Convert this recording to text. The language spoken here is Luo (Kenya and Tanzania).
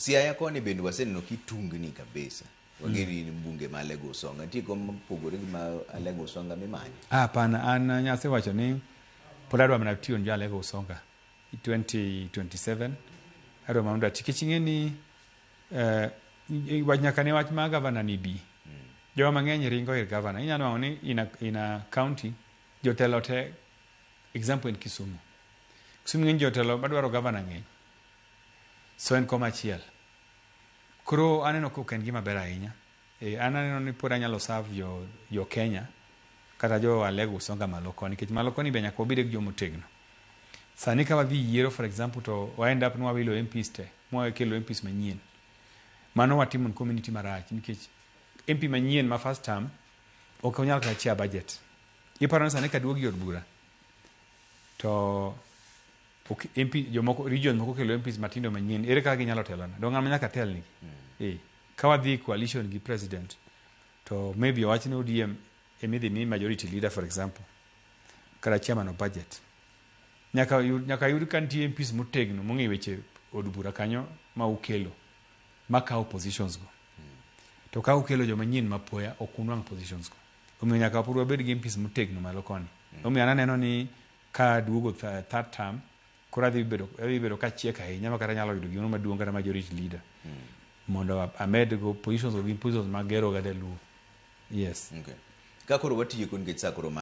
Siaya koni bende waseneno kitungni kabisa. Wang'e ni in mbunge ma Alego Usonga. Nitie kom mopogore gi ma Alego Usonga mimanyo? Ah, hapana, an asewacho ni pod adwa mana tiyo ne jo Alego Usonga 2027 adwa mana mondo ati nikech ing'e ni wach nyaka ne wach ma gavana ni bi. Joma mang'eny ringo ir gavana. Inyalo nwang'o ni in a county jotelo te, example en Kisumu. Kisumu ng'eny jotelo madwaro gavana ng'eny. So en kom achiel. Koro aneno ka ok en gima ber ahinya. An aneno ni pod anyalo serve jo Kenya kata jo Alego Usonga malo koni nikech malo koni be nyaka wabed gi joma otegno. Sani ka wadhi yiero, for example, to wa end up ni wawilo MPs te mwakelo MPs manyien. Mano watimo ne community marach nikech MP manyien ma first term ok onyal kata chair budget. Iparo ni sani kaduogi e od bura to ok MP jomoko region moko kelo MPs matindo manyien, ere kaka ginyalo telona? Dong ng'ama nyaka tel nigi. Ka wadhi coalition gi president to maybe owach ni ODM emidhi mi majority leader, for example, kata chairman of budget. Nyaka yud ka nitie MPs motegno mong'e weche od bura kanyo ma ukelo makawo positions go. To ka ukelo joma nyien mapoya, ok unwang' positions go. Omiyo nyaka pod wabed gi MPs motegno malo koni. Omiyo an aneno ni ka duogo third term koro adhi bedo kachiek ahinya ma kata nyalo yudo gimoro maduong' kata majority leader mondo amed go positions go gin positions magero ga jaluo. Yes. Okay. Ka koro watieko nikech sa koro